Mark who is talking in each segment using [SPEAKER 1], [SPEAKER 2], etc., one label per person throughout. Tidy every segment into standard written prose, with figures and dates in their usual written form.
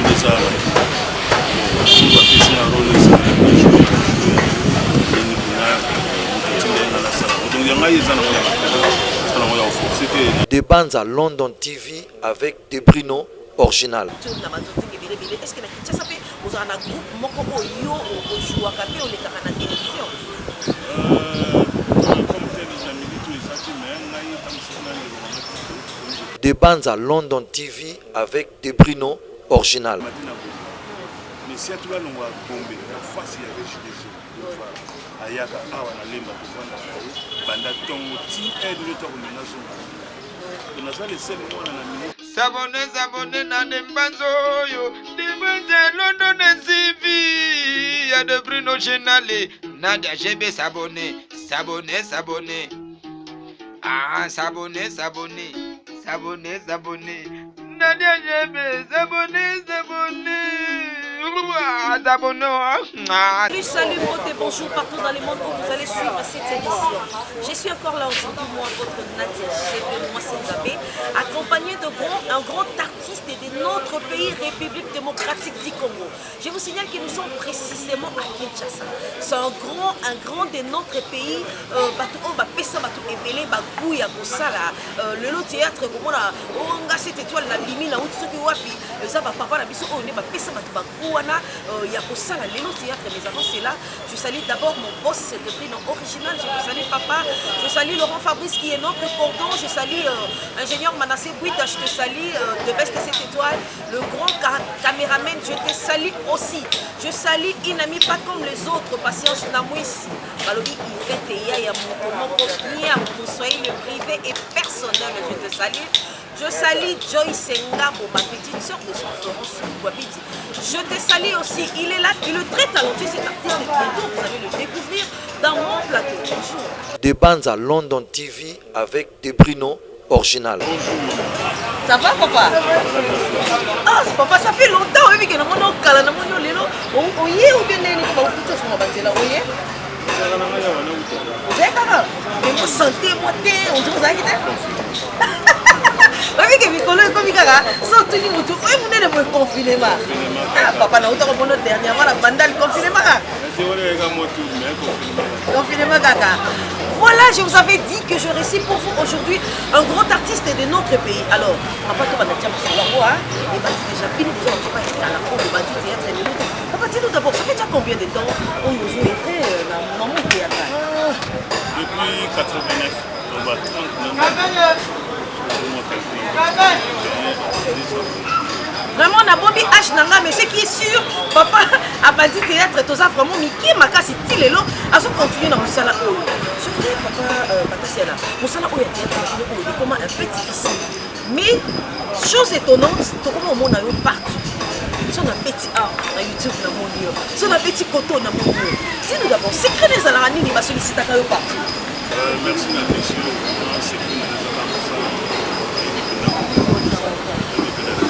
[SPEAKER 1] mpenza eza wana bapesi nga role ezala ndenge kuna moto otindeli nga nasala donc ya ngai eza nango ya eza nango ya koforce te.
[SPEAKER 2] De Banza London TV avec Debrino original.
[SPEAKER 3] Na banzotinga ebele ebele, est ce que na Kinshasa mpe ozala na groupe moko oyo yo ojouaka mpe olekaka na télévision?
[SPEAKER 1] Comme tel na minute oyo eza te, mais ngai ntango mosusu na ndeko nanga Tito.
[SPEAKER 2] De Banza London TV avec Debrino original.
[SPEAKER 1] Madina Gombe Messia tulalongwa Gombe na face ya Regideso ayaka awa na Lemba, tovandaka na ye banda ntongo ti heure nyoto akolinga zonga. Naza le seul mwana na minute.
[SPEAKER 4] S'abonner, s'abonner na Dembanzo oyo Dembanzo London TV ya de Bruno Genale Nadia GB. S'abonner, s'abonner, s'abonner, ah, s'abonner, s'abonner, s'abonner, s'abonner, Nadia GB, s'abonner, s'abonner, s'abonner, ah.
[SPEAKER 3] Salut, salut, beauté, bonjour partout dans le monde où vous allez suivre cette émission. Je suis encore là aujourd'hui, moi, votre Nadia GB, moi, c'est Nzambe, accompagné de un grand artiste de notre pays, République démocratique du Congo. Je vous signale que nous sommes précisément à Kinshasa. C'est un grand de notre pays, bato oyo bapesa bato ebele bagu ya kosala lelo théâtre, komona nga cette étoile na bimi na uti soki wapi, eza bapapa na biso oyo nde bapesa bato bagu wana ya kosala lelo théâtre. Mais avant cela, je salue d'abord mon boss de Prino original. Je vous salue, papa. Je salue Laurent Fabrice qui est notre cordon. Je salue ingénieur Manassé Bouita, je te salue de Best 7 étoiles, le grand caméraman, je te salue aussi. Je salue une amie pas comme les autres, Patience Namwisi balobi Ivete ya moto moko bien pour soyez le privé et personnel, je te salue. Je salue Joyce Ngabo, ma petite sœur de son Florence Guabidi. Je te salue aussi. Il est là, il est très talentueux cet artiste. Bientôt, vous allez le découvrir dans mon plateau. Bonjour.
[SPEAKER 2] De Banza London TV avec Debrino original.
[SPEAKER 3] Ça va, papa? Ah papa, ça fait longtemps oyebi ke namoni okala, namoni yo lelo oye ou bien ndenge nini bakuti ofonga banzela oye?
[SPEAKER 1] Ezalaka na ngai awa nauta.
[SPEAKER 3] Ozali kaka mo santé mwa te, on dirait ozalaki te. Babi ke mikolo ekomi kaka so otuni motu oyo monene boye, confinement. Ah papa, nauta komona dernièrement na Bandal, confinement kaka.
[SPEAKER 1] Ete wana eyaka mwa tour, mais confinement.
[SPEAKER 3] Confinement kaka. Voilà, je vous avais dit que je réussis pour vous aujourd'hui un grand artiste de notre pays. Alors, papa, to banatia masolo yango ebandi déjà bino boza papa ekala oyo bandi théâtre lelo. Papa, dis-nous d'abord, ça fait déjà combien de temps oyo ozo œuvrer na monde théâtral?
[SPEAKER 1] Depuis 89, donc ba 39. Moi
[SPEAKER 3] Vraiment nabombi âge na nga, mais ce qui est sûr, papa abandi théâtre toza vraiment mike makasi, ti lelo azocontinue na mosala oyo. C'est vrai, papa Patasiana, mosala oyo ya théâtre na bino oyo ekoma un peu difficile, mais chose étonnante, tokoma omona yo partout. So nabeti awa na YouTube, namoni yo, so nabeti koto, namoni yo. Dis-nous d'abord, secret na ezalaka nini basolicitaka yo partout?
[SPEAKER 1] Merci na question. Vraiment, secret na ezaka mosala. Nayebi mpenza, nayebi mpenza oyo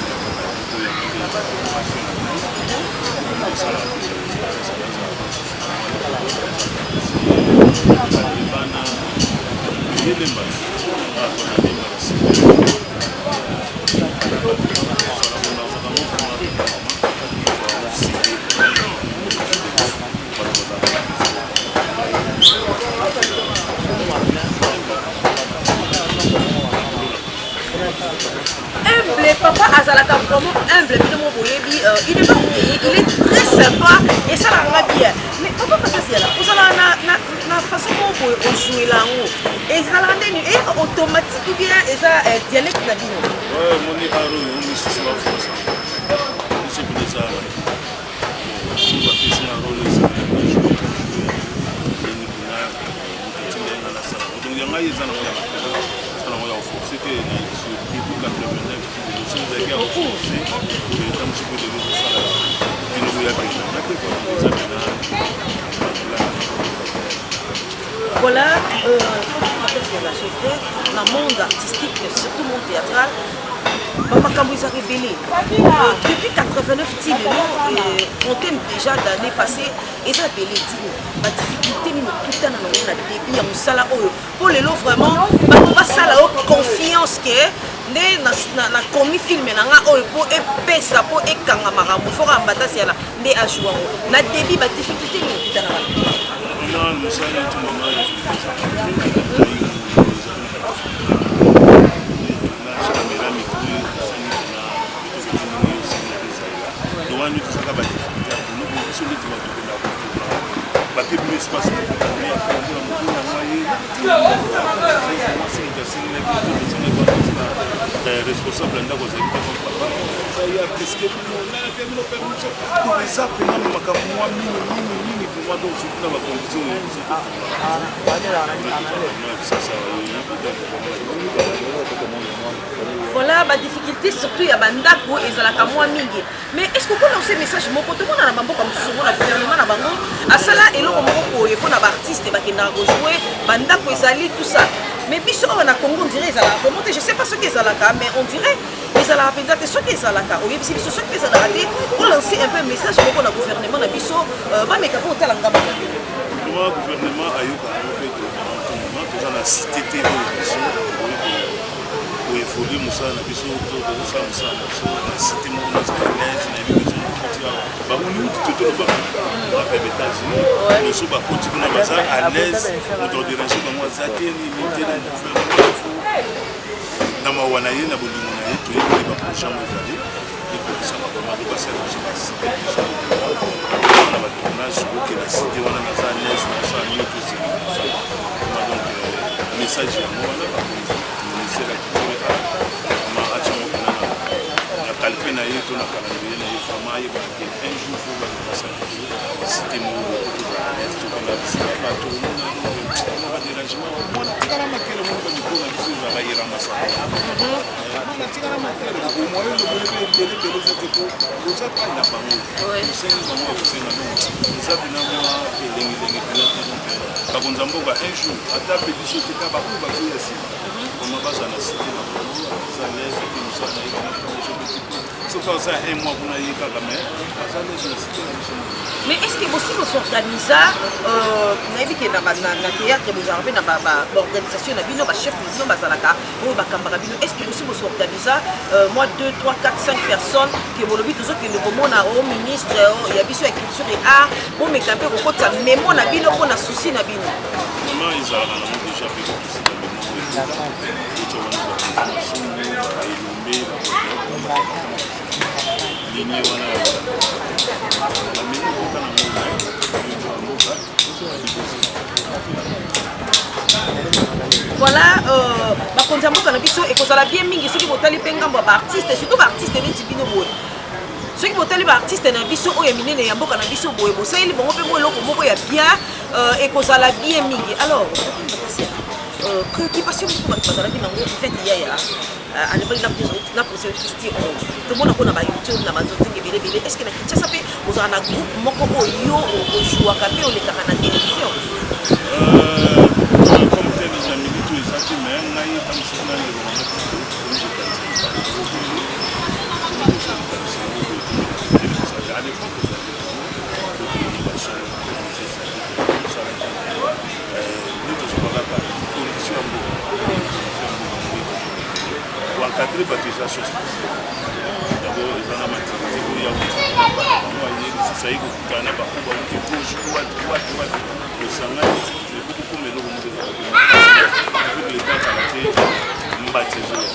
[SPEAKER 1] ya formation na ngai kosala bana yelemba awa na Lemba na nsima bana bato kosala bonazaka ngo vraiment bato bazalaka.
[SPEAKER 3] Humble, papa azalaka vraiment humble. Bino mo boyebi, il est pas orgueilleux, il est très sympa, esalaka nga bien. Mais papa Patasiala, ozalaka na façon moko boye ozwela yango, ezalaka ndeni? Eyaka automatique ou bien eza dialecte na bino?
[SPEAKER 1] Ouais, moni art oyo misusu baforsa biso mpenza eza wana bapesi nga role ezala ndenge kuna moto otindeli nga nasala. Donc ya ngai eza nango ya eza nango ya koforce te. Depuis 89 ti lelo, soki ezalaki ya koforce, eza mosusu mpe lelo ezosala bino boya pena te kua, eza pena.
[SPEAKER 3] Voilà, c'est vrai, dans le monde artistique, surtout monde théâtral, Bamakambo ezalaka ebele. Depuis 89 ti lelo, trentaine déjà d'années passées, eza ebele. Dino, badifficulté nini okutana nango na début ya mosala oyo, mpo lelo vraiment bato basala yo confiance ke nde nakomi film na nga oyo mpo epesa, mpo ekanga makambo foka Mbatasiala nde ajoue yango? Na début, badifficulté nini okutana wana?
[SPEAKER 1] Vraiment, mosala neti mama tournage, caméra, micro, esali mpena ndenge osengaki ezalela. Donc wana tozalaka badifficulté ya bono. Biso neti bato okendaka kotourna, bape bino espace kotourne, akomona motu na ngai ye mwasi, moto asengelaki tosengaki na responsable ya ndako azalaki te, papa ye apreske bino nana mpe bino permission. Donc eza mpena makambo mwa mingi mingi mingi vraiment. Donc surtout na bacondition oyo biso totourna sasa.
[SPEAKER 3] Voilà, badifficulté surtout ya bandako ezalaka mwa mingi. Mais est ce que okolance message moko? Tomona na bamboka mosusu, omona gouvernement na bango asala eloko moko boye mpona baartiste bakendaka kojouer, bandako ezali, tout ça. Mais biso awa na Congo, on dirait ezalaka vraiment te. Je sais pas soki ezalaka, mais on dirait ezalaka mpenza te. Soki ezalaka, oyebisi biso. Soki ezalaka te, olancer un peu message moko na gouvernement na biso, bameka mpo otala ngambo na bino.
[SPEAKER 1] Vraiment, gouvernement ayoka yango mpe. Moment toza na cité te oyo biso koévolue mosala na biso, tozosala mosala na biso na cité moko nazala l'aise. Nayebi biso nakoti awa, bamoni wuti totolobaka bape ba États-Unis liso, bakoti kuna, baza à l'aise, moto adérange bango aza te, nini te. Na gouvernement, faut na mawa na ye, na bolingo na ye, toyebi baprojet yango ezali ekokisama vraiment, po basala biso bacité. Biso na batournage, okende cité wana, naza à l'aise, nasala mingi, tosili mosala vraiment. Donc message yango wana, bakonzi, ministère ya culture, vraiment atiango mpena na calpe na ye to na calendrier na ye. Vraiment ayebaka ke un jour faut bato basala biso cité moko po tozala à l'aise, tokenda bisika bato omona badérangement. Mwana tikala makele mona bamikolo na biso eza bayeramasaka, mwana tikala makele moyo lobele mpe ebele ebele eza te, po oza pai na bango, osengi bango bakosenga. Donc eza mpena mwa elengelenge mpena te. Donc bakonzi ya mboka, un jour, ata mpe biso te, ka baoyo bazoya nsima, vraiment bazala na cité na bango, aza l'aise, ake mosala na ye kuna, ntango soki aza un mois kuna, ye kaka, mais aza l'aise na cité na biso.
[SPEAKER 3] Mais est ce que bosi bosorganisa? Nayebi ke na théâtre bozalaka mpe na baorganisation na bino, bachef na bino bazalaka oyo bakambaka bino. Est ce que bosi bosorganisa moi 2 3 4 5 personnes ke bolobi tozokende komona o ministre ya biso ya culture et art, bomeka mpe kokotisa memo na bino mpo na souci na bino?
[SPEAKER 1] Vraiment, ezalaka nango déjà mpe kokosika memo otya wana, bakonzi masumu, baelombe, linie wana, bamemi kota nango mboka liboso.
[SPEAKER 3] Voilà, bakonzi ya mboka na biso, ekozala bien mingi soki botali mpe ngambo ya baartiste, surtout baartiste neti bino boye. Soki botali baartiste na biso oyo ya minene ya mboka na biso boye, bosaleli bango mpe mo eloko moko ya bien, ekozala bien mingi. Alors, préoccupation moko bato bazalaki nango, en fait, yaya alobaki na pose question, tomona mpo na bayoutube na banzotinga ebele ebele. Est ce que na Kinshasa mpe ozala na groupe moko oyo yo ojouaka mpe olekaka na télévision?
[SPEAKER 1] Comme tel na minute oyo eza te, mais ngai ntango soki na ndeko nanga Tito tokomi kokanisa yango. À l'époque ezalaki nango basolo, nde tozwa kaka condition ya mboka, condition ya mboka nde koencadre bato. Eza chose possible. D'abord eza na maturité oyo ya bango, ayebi sisa ye kokutana na bango, bauti gauche, droite, droite, droite, esangani, ekokokoma eloko moko ezalaki avec le temps. Kala te, mbati ezoya.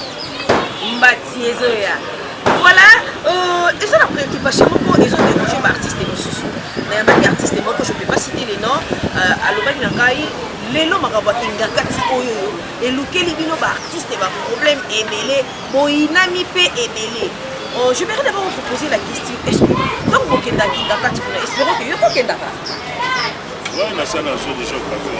[SPEAKER 3] Mbati ezoya. Voilà, eza na préoccupation moko ezodérange baartiste mosusu. Nayambaki artiste moko, je peux pas citer les noms, alobaki na ngai lelo makambo akengaka ti oyo oyo elukeli bino baartiste baproblème ebele, boyinami mpe ebele. Je vais d'abord vous poser la question: est ce que ntango bokendaki Kingakati kuna, espérons que yo kokendaka?
[SPEAKER 1] Ouais, nasala nazwa déjà occasion.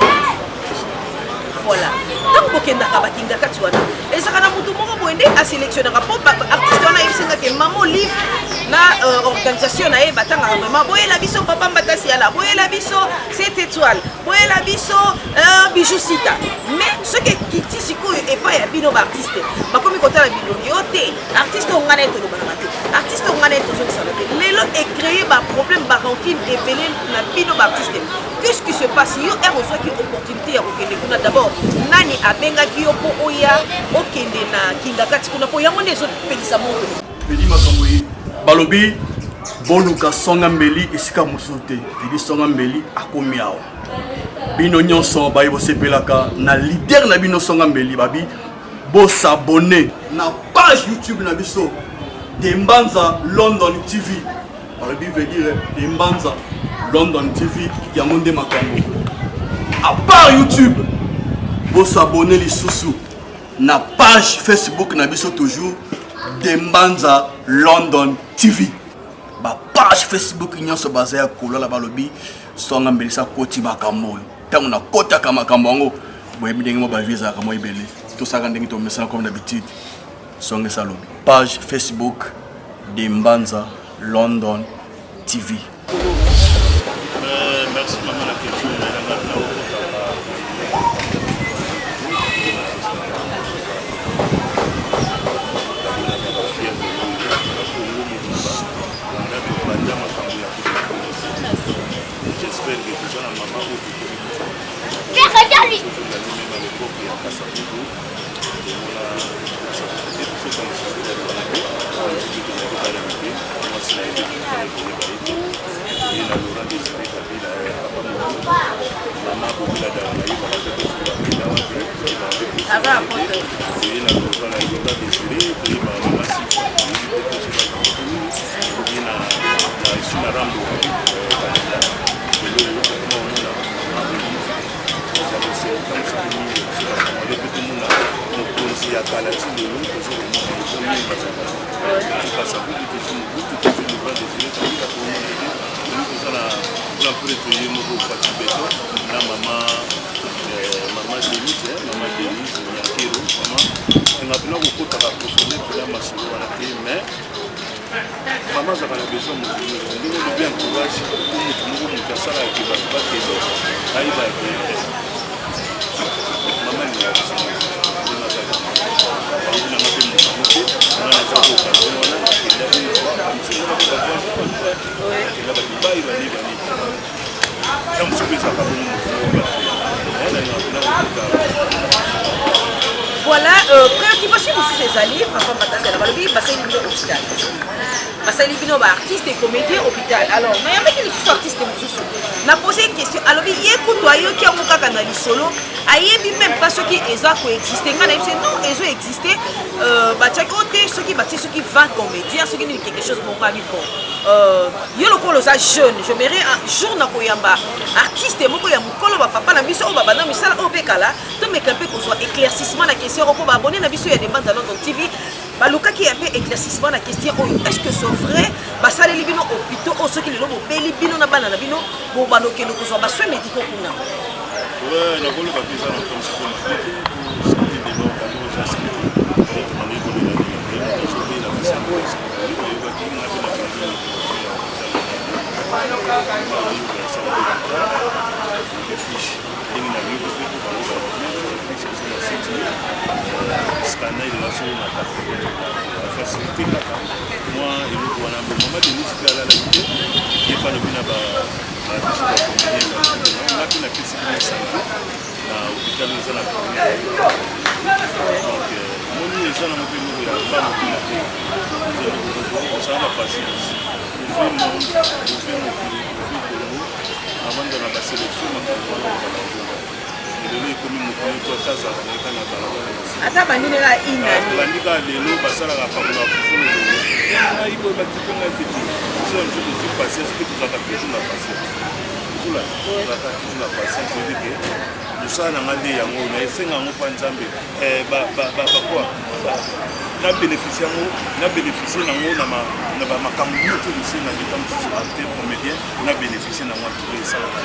[SPEAKER 3] Voilà, ntango bokendaka bakingakati wana, ezalaka na motu moko boye nde asélectionnaka mpo artiste wana ayebisingaki mama Olive na euh, organisation na ye batangaka vraiment boyela biso papa mbatasiala boyela biso cette étoile boyela biso euh, bijou sita mais soki ekiti sikoyo epai ya bino baartiste bakomi kotala bilongi yo te artiste oyo ngai na ye tolobanaka te artiste oyo ngai na ye tozongisana te lelo ecreye baproblème barancune ebele na bino baartiste qu'est-ce qui se passe yo ere ozwaki opportunité ya kokende kuna d'abord nani abengaki yo mpo oya okende na kingakati kuna mpo yango nde ezopelisa moto
[SPEAKER 5] pedi makambo ye balobi boluka songa mbeli esika mosusu te pedi songa mbeli akomi awa bino nyonso baye bosepelaka na leader na bino songa mbeli babi bosabone na page youtube na biso dembanza london tv balobi veut dire dembanza london tv yango nde makambo à part youtube bosabone lisusu na page facebook na biso toujours dembanza london tv bapage facebook nyonso baza ya kolala balobi songa mbelisa koti makambo oyo ntango nakotaka makambo yango boyebi ndenge mwa bavie ezalaka mwa ebele tosalaka ndenge tomesana comme d'habitude songa esalobi page facebook dembanza london tv
[SPEAKER 1] euh, merci mama na question nanga naokotaka J'espère que toza na mama oyo tokomi tozali meme à l'époque ya Kasavubu tomona Kasavubu te biso ntango mosusu tozali wana te soki tozalaki bana mike mwasi na ye mpe totikali koyeba ye te ye na Laurent Désiré Kabila ya papa Mobutu mama Bobila Dara nayebaka te tosoki bakenda wapi toyebaka te toye na Laurent Désiré toyebaka mama Sifa toyebi te tosoki bakenda nini toye na esu na Rambo Kabila lelo okoma omona mama Olive eza esengo ntango soki mingi biso bakongole mpe tomona mokonzi ya kala ti lelo tozo komona eza mingi bazalaka tozwi kasavubu tozwi mobutu tozwi laurent desire kabila komona ete lelo toza na grand prêtre ye moko fati beton na mama mama denise mama denise nyankero mama enga mpena kokotaka profondeur mpena masolo wana te mais mama azalaka na besoin moto nyonso ndenge olobi entourage po moto moko moto asalaka ke bato bakende ayeba ke mama alingaka biso nyonso ndenge azalaka ayebi nanga mpe moto yango te nga naza ko occasion wana nakenda une fois mosusu nga mpe bavoyage nakenda badubai bani bani ntango mosusu mpe ezalaka bongo moto moko bafe nalingaka mpena kokota.
[SPEAKER 3] Voilà, euh, préoccupation mosusu ezali papa Matasela balobi basali bino hôpital basali bino baartiste et comédien hôpital alors nayambaki lisusu artiste mosusu na pose une question alobi ye kutu ayoki yango kaka na lisolo ayebi même pas soki eza koexiste ngai nayebi se non ezo existe euh, batiaki o te soki batie soki 20 comédien soki nini quelque chose moko abi bon euh, yo lokola oza jeune j'aimerais un jour na koyamba artiste moko ya mokolo bapapa na biso oyo babanda misala oyo mpe kala tomeka mpe kozwa éclaircissement na question yango mpo baabone na biso ya Dembanza London TV balukaki ya mpe éclaircissement na question oyo est ce que c'est vrai basaleli bino hôpitaux oyo soki lelo bobeli bino na bana na bino bobanda okende kozwa basoin médicaux kuna
[SPEAKER 1] nakoloba mpe eza na ntango sikoyo mabe te po santé d'abord d'abord eza santé nde tobandaki kolela lela te tozobela basango ya santé bayebaki nga mpe nabandi na opération ya hôpital ya santé fiche ndenge na yoki mpe mpo bango bafixe biso na 7000 scanner eza solo na 80 facilité kaka mwa eloko wana bo mama denise mpe alalaki te ye mpe alobi na biso bacomédien nga mpe napesi bino sango na hôpital eza na donc moni eza nango mpe eloko ya bamokila te eza eloko moko ozala na patience ozwi monde ozwi mokili ozwi kongo Navanda na ba selection makambo wana obanda kozonga lelo ekomi moto nyonso ata azalaka na ye kaka na balabala
[SPEAKER 3] ata bandinela inani
[SPEAKER 1] bandi kaka lelo basalaka pakola fufu na elongo ngai boye bakipe ngai te te biso na biso tozwi patience mpe tozalaka toujours na patience ozolanda tozalaka toujours na patience oyebi ke mosala na ngai nde yango na esenga yango mpa nzambe bakwa na bénéficie yango na bénéficie nango na bamakambo nyonso kosenga leta mosusu acteur comédien na bénéficie nango antuka esalaka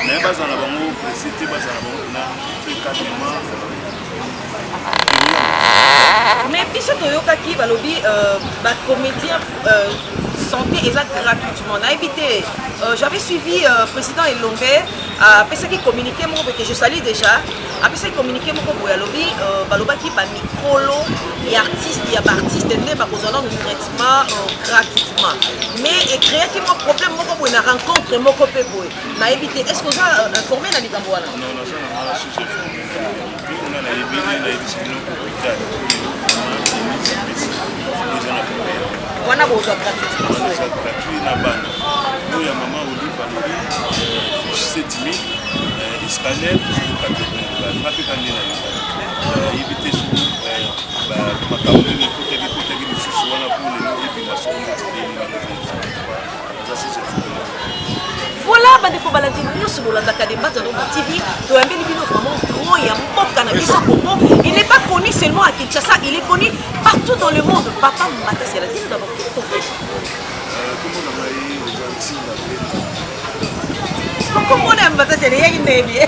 [SPEAKER 1] mais bazala na bango presse te bazala na bango mpena très calmement.
[SPEAKER 3] Mais biso toyokaki balobi euh, bacomédien euh, Santé eza gratuitement. Nayebi te, j'avais suivi président Elombe apesaki communiqué moko boye que je salue déjà. Apesaki communiqué moko boye, alobi balobaki ba mikolo ya artiste, ya ba artiste nde bakozwa nanu traitement gratuitement. Mais ecréaki mwa problème moko boye na rencontre moko mpe boye. Nayebi te, est-ce que oza informé na likambo wana?
[SPEAKER 1] Non, naza na nga sous informé na likambo te. Nga nayebi nde nayebisi bino hôpital eza na problème.
[SPEAKER 3] Wana bozwa gratuitement?
[SPEAKER 1] Eza gratuit na bana. Oyo ya mama Olive alobi fiche 7000, scanner 80. Nga mpe kande na yebi te soki makambo nini ekotaki ekotaki lisusu wana mpo lelo ebima soko neti ndeni. Naza sous informé.
[SPEAKER 3] Voilà, bandeko balandi nyonso bolandaka Dembanza London TV, toyambeli bino vraiment grand ya mboka na biso Congo. Il n'est pas connu seulement à Kinshasa, il est connu partout dans le monde. Papa Mbatasiala, dis-nous d'abord qui ton vrai.
[SPEAKER 1] Kombo na ngai eza Ntinda Benda.
[SPEAKER 3] Kombo na Mbatasiala eyaki ndeni?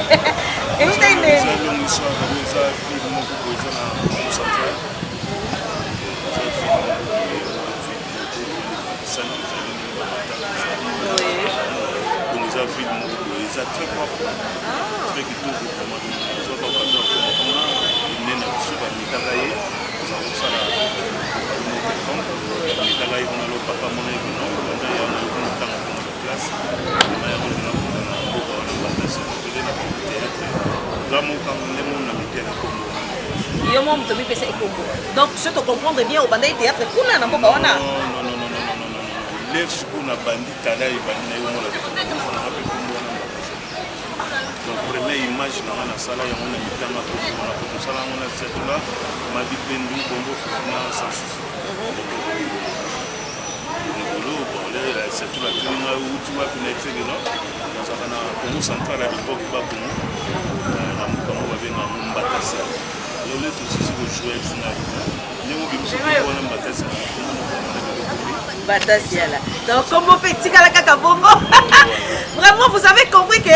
[SPEAKER 3] Eutaki ndeni?
[SPEAKER 1] Eza longue histoire nango. Eza ville moko boye eza na Congo Central. Eza ville moko boye, ville moko sani ezali ndenge bamatanga ezali. Donc eza ville moko boye eza très propre, très kitoko vraiment. Donc nazwaka occasion ya koma kuna nde na biso bamitaka ye aza kosala quelconque, bamitaka ye kuna. Lo papa mona ye kino banda ya na kuna ntanga kuna na classe na yango na kuna na mboka wana Mbatasi pele na théâtre. Nga moko nde mona mipia na kombo.
[SPEAKER 3] Yo mo moto mipesa ekombo. Donc so to comprendre bien, obandaki théâtre kuna na mboka wana?
[SPEAKER 1] Non, non, non, non, non, non, non. Lere sikoyo na bandi tala ebandi na yo mona nanga mpe kombo wana Mbatasi. Donc première image nanga nasala yango na mitanga kombo wana po tosala yango na Siatula Madi Pendu Bombo Fufu na Sans Souci likolo. Bon, lere Siatula tuni ngai uti wapi, na yebisaki no nazalaka na Congo Central ya l'époque, Bakongo, na mboka moko babengaka yango Mbatasi. Lelo tosisi kojouer bisinga ndenge obimisi kombo wana Mbatasi.
[SPEAKER 3] Mbatasiala. Donc kombo mpe etikala kaka bongo. Vraiment, vous avez compris que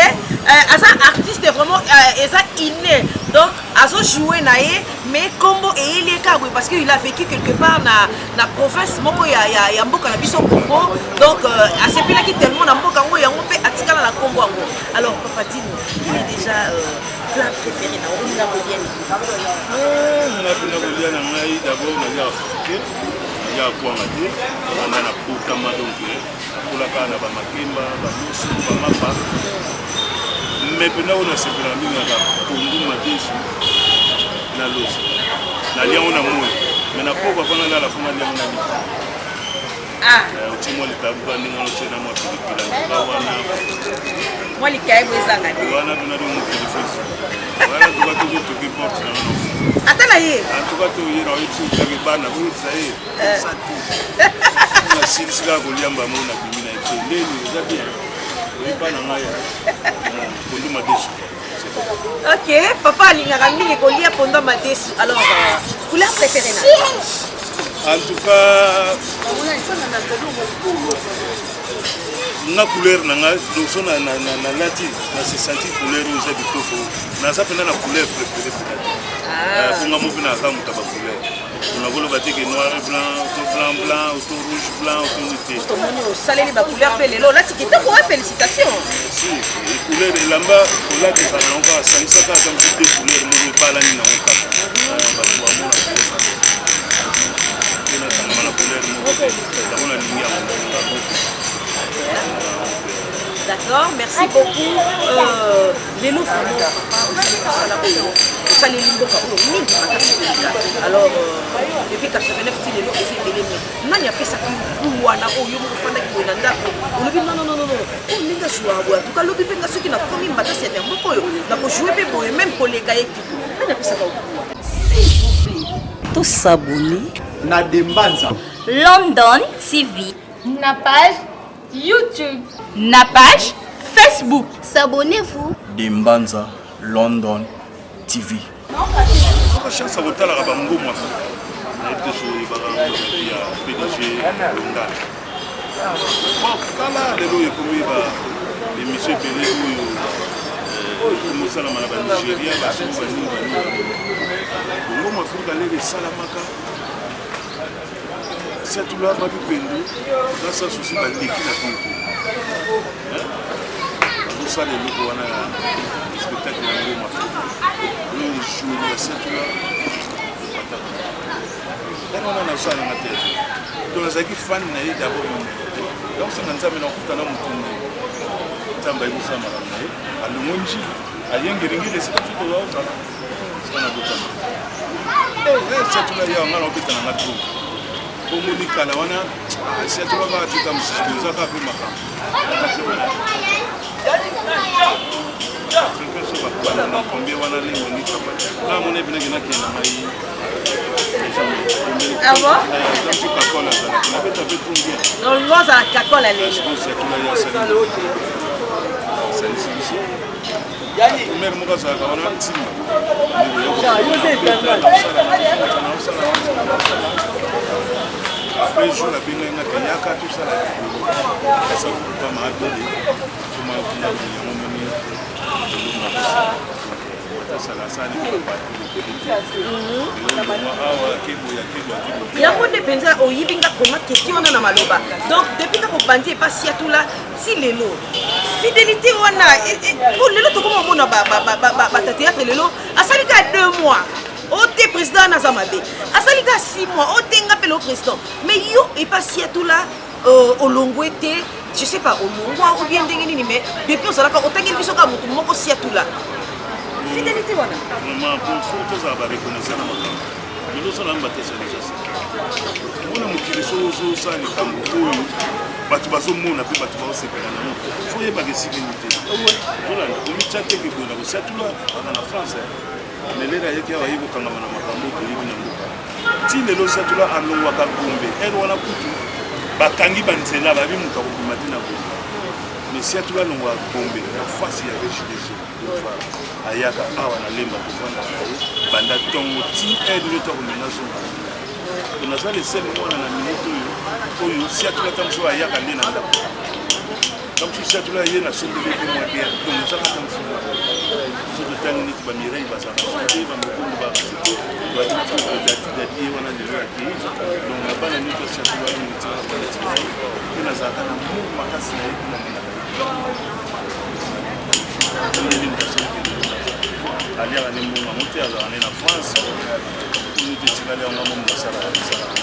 [SPEAKER 3] aza artiste vraiment, eza inné. Donc azojouer na ye, mais kombo eyeli ye kaka boye parce que il a vécu quelque part na province moko ya mboka na biso Congo. Donc asepelaki tellement na mboka yango, yango mpe atikala na kombo yango. Alors papa Dino, quel est déjà plat préféré na olinga kolia nini?
[SPEAKER 1] Nga mpena kolia na ngai, d'abord naliaka fufu te, naliaka kwanga te. Banda na botama, donc nakola kaka na bamakemba, balusu, bamapa. Mais mpena oyo nasepelaka mingi naka pondu madesu na loso. Nalia yango na moi, mais na pokwa mpo nalala fo nalia yango na lipa. Otie mwa likabuka ndenge wana, otie na mwa pilipili antuka wana.
[SPEAKER 3] Mwa likayebo ezanga te.
[SPEAKER 1] Wana mpena do mokili fesi wana tuka tozotoki porte na wana.
[SPEAKER 3] Ata na ye.
[SPEAKER 1] Antuka toye na oyebi soki kaka bana boyebisa ye eza te. Nasilisi kaka kolia mbamo na bimi na ye ndeni eza bien oyeba na ngai pondu madesu.
[SPEAKER 3] Ok, papa alingaka mingi kolia pondu madesu. Alors couleur préférée na?
[SPEAKER 1] En tout cas nga couleur na nga, donc so nalati na se sentir couleur oyo eza kitoko. Naza mpenza na couleur préféré mpena te, mpo nga mo mpe naka moto ya bacouleur. Nakoloba te ke noir et blanc to blanc blanc to rouge blanc to nini te.
[SPEAKER 3] Tomoni osaleli bacouleur mpe lelo olati kitoko wa, félicitation.
[SPEAKER 1] Si couleur elamba olati ezala nango kaka, sangisaka ata mosu te, couleur moko ebalani nango kaka, bato bamona kosa te. Nakangama na couleur moko te, yango nalingi yango.
[SPEAKER 3] D'accord, merci beaucoup. Lelo vraiment papa osali mosala oyo osaleli mboka oyo mingi makasi koleka. Alors depuis 89 ti lelo eza ebele, mais nani apesaki ku wana oyo yo moko ofandaki boye na ndako olobi: non, non, non, non, oyo ndenge azwaka boye, atuka lobi mpe nga soki nakomi Mbatasi ya mboka oyo nakojouer mpe boye, même koleka ye kutu? Nani apesaka okuwa?
[SPEAKER 6] S'il vous plaît,
[SPEAKER 3] tosabonner.
[SPEAKER 5] Na Dembanza.
[SPEAKER 6] London TV.
[SPEAKER 7] Na page YouTube.
[SPEAKER 6] Na page Facebook.
[SPEAKER 7] S'abonnez-vous.
[SPEAKER 5] Dembanza London TV.
[SPEAKER 1] Soka chance ya kotalaka bangomo Afrika, nayebi te so oyebaka ya PDG Longala. Bon, kala lelo ekomi ba émission ebele oyo ekomi osalama na Banigeria, basoki banini banini. Bongomo Afrika lelo esalamaka. Siatula Mabipendu na Sans Souci baleki na concours. Bazosala eloko wana ya spectacle ya Ngoma Fete. Oyo ejoue ya Siatula patata. Ndenge wana nazosala nanga te. Donc nazalaki fan na ye d'abord numero. Donc senga Nzambe na kokutana motu na ye. Nzambe ayebi kosala makambo na ye. Alongwe Njili, aye Ngiringiri esika biso tozala. Esika nabotama. Siatula ye nga naobeta na nga trop. Bomoni kala wana siatula kaka tika mosusu toza kaka mpe makambo. Fréquence bakobanda na combien wana lengo ni papa. Nga mona ebinaki nakende na ngai.
[SPEAKER 3] Ah bon?
[SPEAKER 1] Kakola azalaki nabeta mpe trop bien.
[SPEAKER 3] Donc lozala kakola lelo.
[SPEAKER 1] Siatula ye asali asalisi biso. Mère moko azalaka wana ntima. Après jour abengai nga te yaka tosala asa kupa maabele koma kuna yango moni atasala asali
[SPEAKER 3] yango nde mpenza oyibi nga vraiment question wana na maloba. Donc depuis kaka obandi epa Siatula ti lelo, fidélité wana po lelo tokoma omona bata théâtre lelo asali kaka 2 mois o te président wana aza mabe, asali kaka 6 mois o te nga mpe lelo président. Mais yo epa Siatula olongwe te, je sais pas olongwa ou bien ndenge nini, mais depuis ozalaka otangeli biso kaka motu moko Siatula. Fidélité wana?
[SPEAKER 1] Vraiment, pour faut tozala bareconnaissant na makambo lelo osala yango batesa deja se mpona mokili. So ozosala likambo oyo bato bazomona mpe bato baosepela nango, fo oyebaka esikini te. Ozolanda komitya teke boye na kosiatula aka na France, mais lelo ayeki awa, aye kokangama na makambo toyebi na mboka. Ti lelo Siatula alongwaka Gombe ere wana kutu bakangi banzela, bayebi moto akobima te na Gombe, mais Siatula alongwaka Gombe na face ya Regideso, ayaka awa na Lemba, kovanda na ye banda ntongo ti heure nyoto akolinga zonga. To naza le seul mwana na minute oyo oyo Siatula ta mosusu ayaka nde na ndako, ta mosusu Siatula ye nasombeli mpe mwa bière. Donc ozaka ta mosusu so totangi neti bamireille bazalaka te, bamokondo bakasi te, dadi ye wana lelo akei. Donc na bana nyonso Siatula mingi tika bana tika ye mpe nazalaka na mour makasi na ye mpe namonaka ye nde aliaka nde mbongo yango te, azalaka nde na France oyo te, etikali yango momo nasalaka esalaka.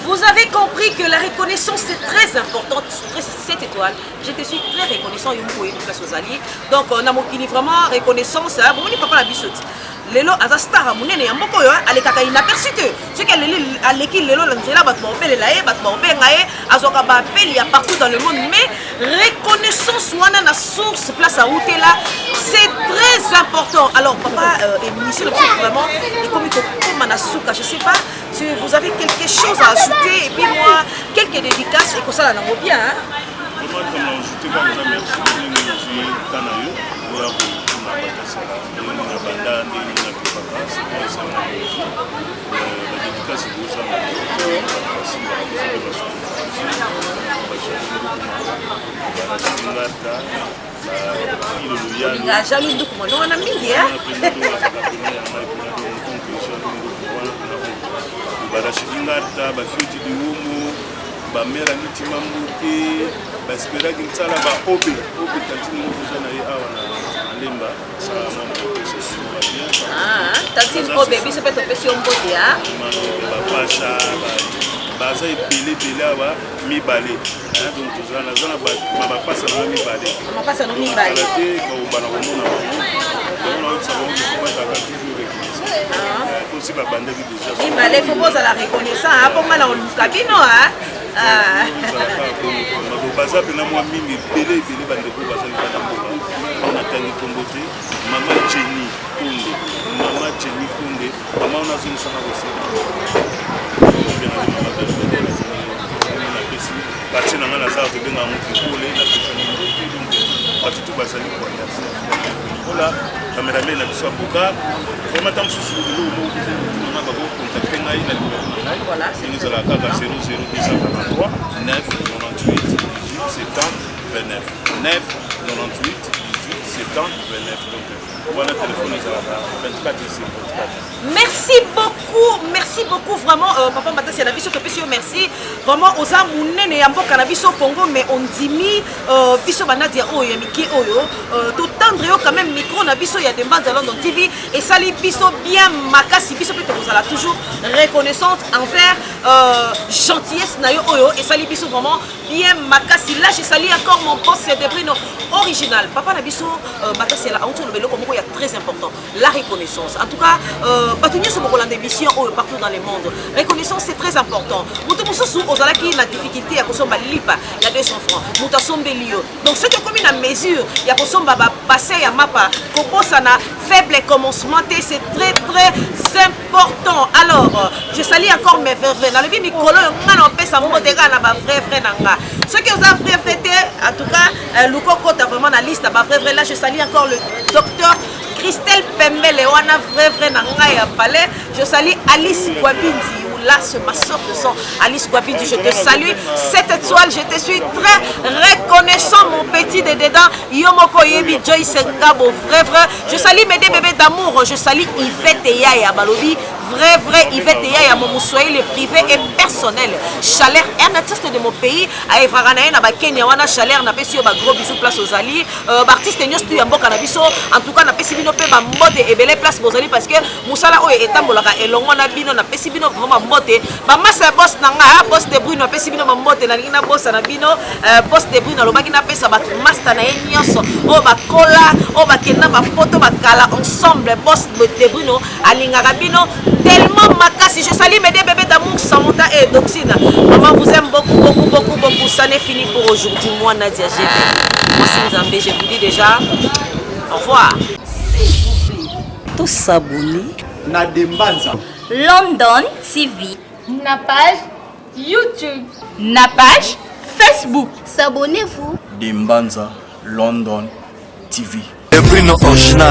[SPEAKER 3] Vous avez compris que la reconnaissance, c'est très important. 7 étoiles. Je te suis très reconnaissant, Yumbo et Lucas Ozali. Donc na mokili vraiment reconnaissance, hein. Bon, papa la bisote. Lelo aza star ya monene ya mboka oyo alekaka inaperçu te. Soki aleli aleki lelo na nzela, bato baobelela ye, bato baobenga ye, azwaka baappel ya partout dans le monde. Mais reconnaissance wana na source place autela, c'est très important. Alors papa, émission na biso vraiment ekomi kokoma na suka. Je sais pas si vous avez quelque chose à ajouter et puis moi quelques dédicaces ekosala nango bien, hein?
[SPEAKER 1] Vraiment, comme na ajouté kaka eza merci ndenge ozwi ta na yo oya kotuna batasala ndenge na banda, ndenge na vivaka sikoyo esala na ozwi badédicace ekozanga te. Bato basimbaka biso mpe basukaka biso, barasingata.
[SPEAKER 3] Olinga Jean-Louis Nduku mwana wana mingi, hein?
[SPEAKER 1] Barashidi Ngata, bafioti Diwomo, bamere Mitima Mbote, baesperaki nsala baobe obe tantine moko toza na ye awa na Lemba, asala mwa mopesa bien.
[SPEAKER 3] Ah, tantine obe, biso mpe topesi yo mbote.
[SPEAKER 1] Bapasha baza ebele ebele awa mibale. Donc toza naza na bapasa nanga mibale.
[SPEAKER 3] Mapasa no mibale.
[SPEAKER 1] Te bakobana komona bango, bango naoyebisa bango biso bazalaka toujours reconnaissant tosi babandaki déjà.
[SPEAKER 3] Mibale, fo bozala reconnaissant mpo nga na oluka bino.
[SPEAKER 1] Baza mpena mwa mingi ebele ebele, bandeko bazali bana mboka mpo natangi nkombo te. Mama Jenny Konde, mama Jenny Konde, mama wana azongisanga koseka, mama napesi quartier na ngai naza kobenga yango Kikole, napesi yango mbote. Donc bato tu bazali kwa merci. Ola cameraman na biso ya Boka, vraiment ta mosusu eloko moko biso motunanga bakocontacte ngai na numéro na ngai ndenge ezalaka kaka 00 243 9 98 18 70 29, 9 98 18 70 29. Donc Wana telefone ezalaka 24 sur 24.
[SPEAKER 3] Merci beaucoup, merci beaucoup vraiment euh, papa Matasi na biso topesi yo merci. Vraiment oza munene ya mboka na biso Congo mais ondimi euh, biso banadia oyo ya mike oyo euh, totendre yo quand même micro na biso ya Dembanza London TV esali biso bien makasi biso pe tokozala toujours reconnaissante envers euh, gentillesse na yo oyo esali biso vraiment bien makasi. Là je salue encore mon boss Debrino original. Papa na biso euh, Matasi la auto eloko moko ya très important. La reconnaissance. En tout cas, euh, bato nyonso bokolanda émission oyo partout dans le monde. Reconnaissance c'est très important. Moto mosusu ozalaki na difficulté ya kosomba lipa ya 200 francs. Moto asombeli yo. Donc soki okomi na mesure ya kosomba ba bassin ya mapa, kobosana faible commencement te, c'est très très important. Alors, euh, je salue encore mes vrais vrais. Nalobi mikolo oyo nga na opesa mbote kaka na ba vrai vrai na nga. Soki oza vrai vrai te, en tout cas, euh, luka okota vraiment na liste ya ba vrai vrai. Là, je salue encore le docteur Christelle Pembele wana vrai vrai na ngai ya palais. Je salue Alice Kwabindi là c'est ma soeur de sang. Alice Kwabindi, je te salue. Cette étoile, je te suis très reconnaissant mon petit de dedans. Yomoko yebi Joyce Ngabo vrai vrai. Je salue mes deux bébés d'amour. Je salue Yvette et Yaya Balobi. Vrai vrai Yvette et Yaya mon le privé et personnel. Chaleur un artiste de mon pays. Aevraka na ye na ba Kenya wana chaleur na pesi yo ba gros bisous place ozali. Euh, ba artiste nyonso tu ya mboka na biso en tout cas napesi bino mpe bambote ebele place bozali parce que mosala oyo etambolaka elongo na bino napesi bino vraiment bambote bamasa ya boss na nga ah, boss de bruno apesi bino bambote nalingi nabosa na bino euh, boss de bruno alobaki napesa bamasta na ye nyonso oyo bakola oyo bakenda bapoto bakala ensemble boss de bruno alingaka bino tellement makasi. Je salue mes deux bébés d'amour, Samantha et Doxine. Maman vous aime beaucoup, beaucoup, beaucoup, beaucoup. Ça n'est fini pour aujourd'hui. Moi, Nadia GB. Moi, Nzambe, je vous dis déjà au revoir.
[SPEAKER 6] S'il vous plaît, tous s'abonner.
[SPEAKER 5] Na Dembanza.
[SPEAKER 6] London TV.
[SPEAKER 7] Na page YouTube.
[SPEAKER 6] Na page Facebook.
[SPEAKER 7] S'abonnez-vous.
[SPEAKER 5] Dembanza London TV.
[SPEAKER 2] Bruno original.